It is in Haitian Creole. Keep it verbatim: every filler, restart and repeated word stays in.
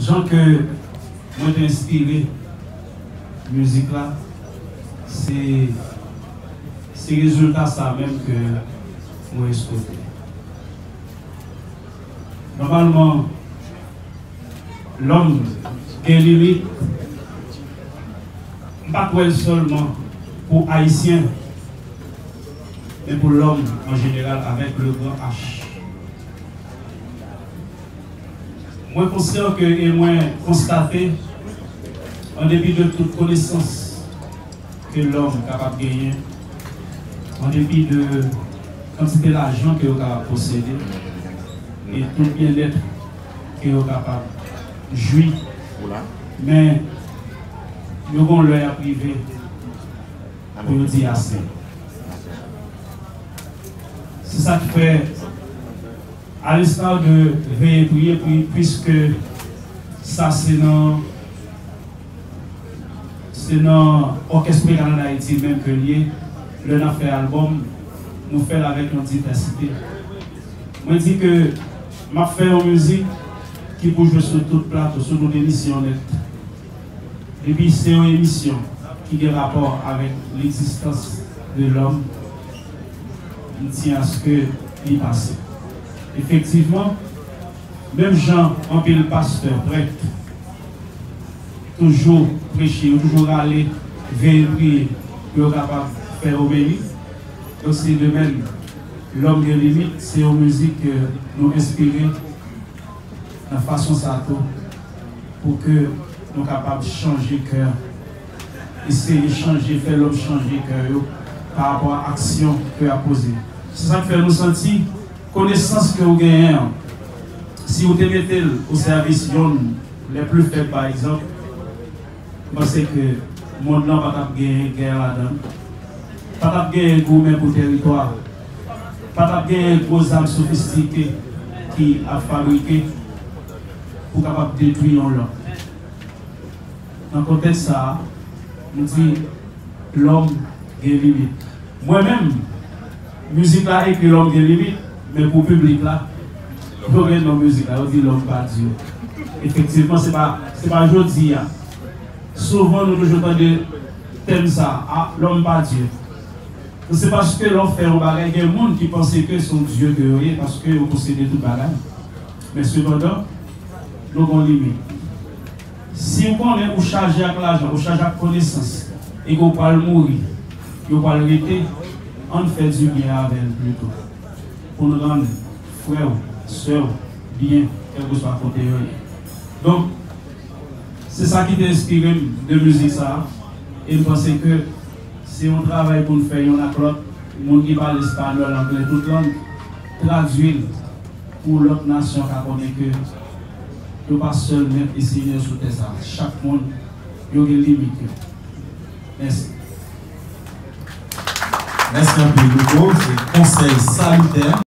Jan ke mwen te enspire mizik la, se, se rezilta sa menm ke mwen esplore. Nòmalman, lòm gen limit. M pa t wè l sèlman pou Ayisyen, men pou lòm an jeneral avèk le gran H. Mwen konsyan ke, e mwen konstate, an depi de tout konesans ke lòm kapab genyen, an depi de kantite lajan ke yo kapab posede, e tout byennèt ke yo kapab jwi, men yo gon lè y ap rive pou yo di ase. Se sa k fè, à l'instar de Veye Priye, pi-, piske sa se nan, se nan Òkès Prekanal Dayiti menm ke l ye, lè n ap fè albòm, nou fè l avèk yon divèsite. Mwen di ke m ap fè yon mizik ki pou jwe sou tout plato, sou tout emisyon nèt. Epi se yon emisyon ki gen rapò avèk legzistans de lòm, m tyen aske li pase. Efektivman, menm jan anpil pastè, prèt, toujou preche, yo toujou rale, veye priye, pou yo kapab fè omeli. Donk, se de menm, lòm gen limit, se yon mizik ke nou enspire nan fason sa tou, pou ke nou kapab chanje kè, eseye chanje, fè lòm chanje kè yo pa rapò a aksyon ke y ap poze. Se sa k fè nou santi konesans ke w genyen an, si w te mete l o sèvis yonn, les plus faibles, pa egzanp, m panse ke mond lan pa t ap genyen gè ladan l. Pa t ap genyen goumen pou tèritwa. Pa t ap genyen gwo zam sofistike ki ap fabrike pou kapab detwi yon lòt. Nan kontèks sa a, nou di lòm gen limit. Mwen menm, mizik la ekri lòm gen limit, men pou piblik la, yo gen non mizik la, yo di lòm pa di. Efektivman, se pa, se pa jodi a. Souvan, nou toujou tande tèm sa a, a, lòm pa Dye. Se paske lè w fè yon bagay, gen moun ki panse ke se yon Dye ke yo ye, paske yo posede tout bagay. Men sepandan, nou gon limit. Si w konnen ou chaje ak lajan, ou chaje ak konesans, e ke w pral mouri, yo pral rete, ann fè dibyen avè l pito. Pou n rann frè w, sè w byen, kèlkeswa kote yo ye. Donk, se sa ki te enspire m de mizik sa a. E m panse ke se yon travay pou n fè yonn ak lòt, moun ki pale espanyòl, anglè, tout lang, tradui l pou lòt nasyon ka konnen ke yo pa sèl Mèt e Senyè sou tè sa a. Chak moun, yo gen limit yo. Mèsi. Mèsi anpil, Louko. Se konsèy salitè.